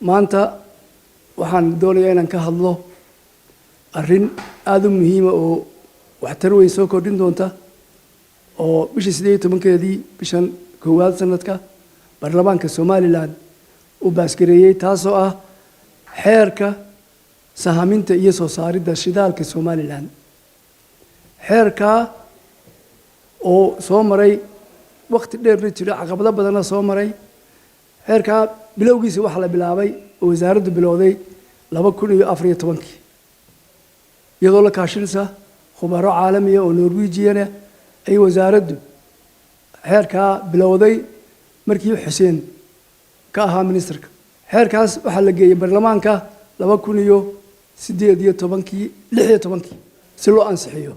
Maanta waxaan doonayaa inaan ka hadlo arrin aada u muhiima oo waxtar weyn soo kordhin doonta, oo bishii 18-keedii bishan koowaad sanadka baarlamaanka Somaliland uu baasgareeyey, taasoo ah xeerka sahaminta iyo soo saaridda shidaalka Somaliland. Xeerkaa oo soo maray wakti dheerna jiro, caqabado badanna soo maray. Xeerkaa bilowgiisa waxaa la bilaabay oo wasaaraddu bilowday 2014-kii, iyadoo la kaashinaysa khubaro caalamiya oo Norwegian ah ayay wasaaraddu xeerkaa bilowday markii Xuseen ka ahaa ministerka. Xeerkaas waxaa la geeyey baarlamaanka 2018-kii, 16-kii, si loo ansixiyo.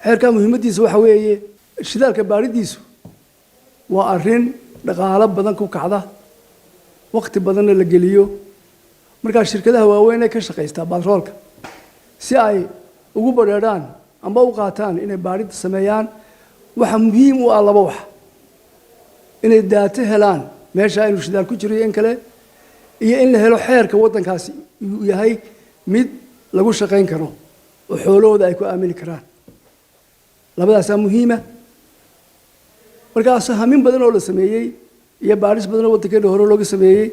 Xeerkaa muhiimaddiisa waxa weeye, shidaalka baadhidiisu waa arrin dhaqaalo badan ku kacda, waqti badanna la geliyo. Markaa shirkadaha waaweyn ee ka shaqaystaa batroolka, si ay ugu badheedhaan amba u qaataan inay baadhida sameeyaan, waxaa muhiim u ah laba wax: inay data helaan meesha inuu shidaal ku jiro iyo in kale, iyo in la helo xeerka waddankaasi uu yahay mid lagu shaqayn karo oo xoolahooda ay ku aamini karaan. Labadaasaa muhiima. Markaa sahamin badan oo la sameeyey iyo baadhis badan oo waddankeena hore looga sameeyey,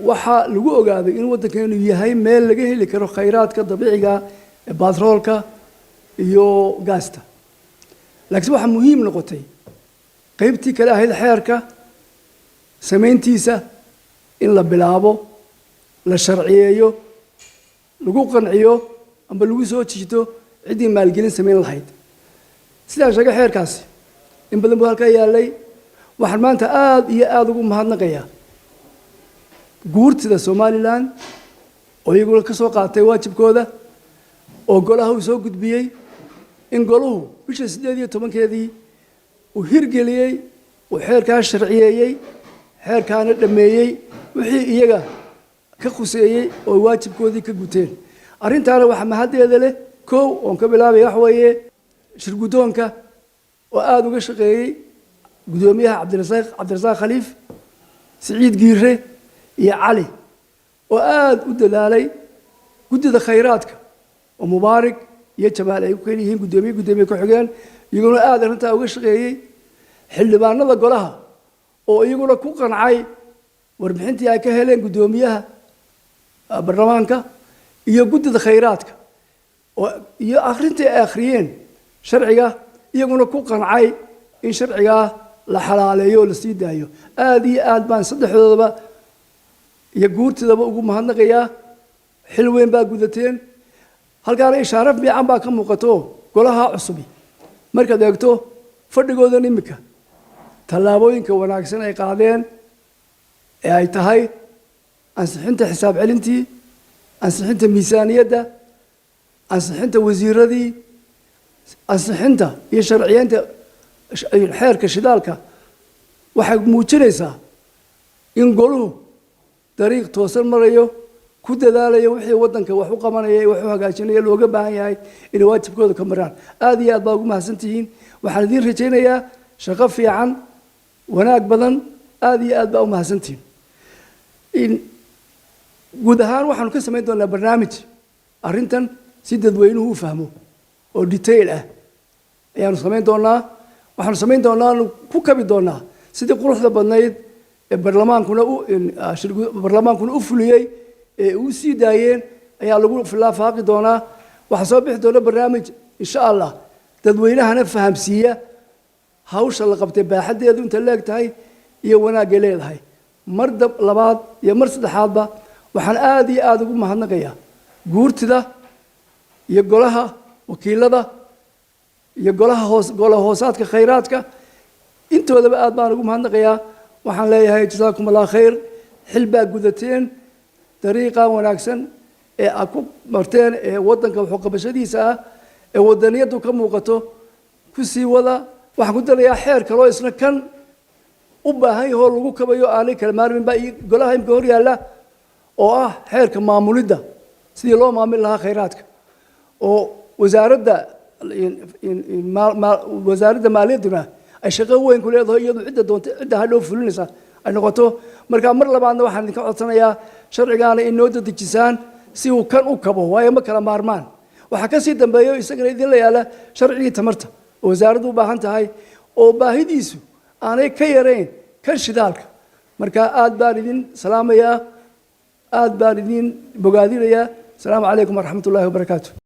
waxaa lagu ogaaday in waddankeenu yahay meel laga heli karo khayraadka dabiiciga ee batroolka iyo gaasta. Laakiin waxaa muhiim noqotay qaybtii kale ahayd, xeerka samayntiisa, in la bilaabo, la sharciyeeyo, lagu qanciyo amba lagu soo jiito ciddii maalgelin samayn lahayd. Sidaan sheegay, xeerkaasi in badan buu halkaa yaallay. Waxaan maanta aada iyo aada ugu mahadnaqayaa guurtida Somaliland oo iyaguna ka soo qaatay waajibkooda, oo golaha uu soo gudbiyey, in golahu bisha 18-keedii uu hirgeliyey, uu xeerkaa sharciyeeyey, xeerkaana dhammeeyey wixii iyaga ka khuseeyey oo waajibkoodii ka guteen. Arrintaana waxaa mahaddeeda leh, kow oon ka bilaabaya, waxa weeye shirguddoonka oo aada uga shaqeeyey, guddoomiyaha Cabdirasaaq Khaliif, Siciid Giire iyo Cali oo aada u dadaalay, guddida khayraadka oo Mubaarig iyo Jamaal ay ku kala yihiin guddoomiye, guddoomiye ku-xigeen, iyaguna aada arrintaa uga shaqeeyey, xildhibaanada golaha oo iyaguna ku qancay warbixintii ay ka heleen guddoomiyaha baarlamaanka iyo guddida khayraadka oo iyo akhrintii ay akhriyeen sharciga, iyaguna ku qancay in sharcigaa la xalaaleeyo oo la sii daayo. Aada iyo aad baan saddexdoodaba iyo guurtidaba ugu mahadnaqayaa. Xil weyn baa gudateen. Halkaana ishaaro fiican baa ka muuqato golaha cusubi. Markaad eegto fadhigoodan iminka, tallaabooyinka wanaagsan ay qaadeen ee ay tahay ansixinta xisaab celintii, ansixinta miisaaniyadda, ansixinta wasiiradii, ansixinta iyo sharciyeynta xeerka shidaalka, waxay muujinaysaa in goluhu dariiq toosan marayo, ku dadaalayo wixii waddanka wax u qabanaya, wax u hagaajinaya, looga baahan yahay inay waajibkooda ka maraan. Aada iyo aad baa ugu mahadsan tihiin. Waxaan idiin rajaynayaa shaqo fiican, wanaag badan. Aada iyo aad baa u mahadsantihiin. Guud ahaan waxaanu ka samayn doonaa barnaamij arrintan si dadweynuhu u fahmo oo detail ah ayaanu samayn doonaa. Waxaanu samayn doonaa, ku kabi doonaa sidii quruxda badnayd ee baarlamaankuna u fuliyey ee u sii daayeen ayaa lagu filaafaaqi doonaa. Waxaa soo bixi doona barnaamij, insha Allah, dadweynahana fahamsiiya hawsha la qabtay baaxaddeedu inta leeg tahay iyo wanaagay leedahay. Mar labaad iyo mar saddexaadba waxaan aada iyo aada ugu mahadnaqayaa guurtida iyo golaha wakiilada iyo golaha hoos, golaha hoosaadka khayraadka, intoodaba aad baan ugu mahadnaqayaa. Waxaan leeyahay jasaakum Allah khayr. Xil baa gudateen. Dariiqa wanaagsan ee aad ku marteen ee waddanka waxuqabashadiisa ah ee waddaniyaddu ka muuqato ku sii wada. Waxaan ku darayaa xeer kaloo isna kan u baahan yahoo lagu kabayo, aanay kala maarmin baa golaha imka hor yaalla, oo ah xeerka maamulidda, sidii loo maamuli lahaa khayraadka, oo wasaaradda maaliyadduna ay shaqo weyn ku leedahay, iyadu cidda doonta, cidda hadhow fulinaysa. Ay noqoto. Marka mar labaadna waxaan idinka codsanayaa sharcigaana in noo dedejisaan si uu kan u kabo, waayo ma kala maarmaan. Waxaa ka sii dambeeyo isagana idinla yaala sharcigii tamarta oo wasaaraddu u baahan tahay, oo baahidiisu aanay ka yarayn kan shidaalka. Marka aad baan idin salaamayaa, aad baan idin bogaadinayaa. Asalaamu calaykum waraxmat ullahi wabarakaatu.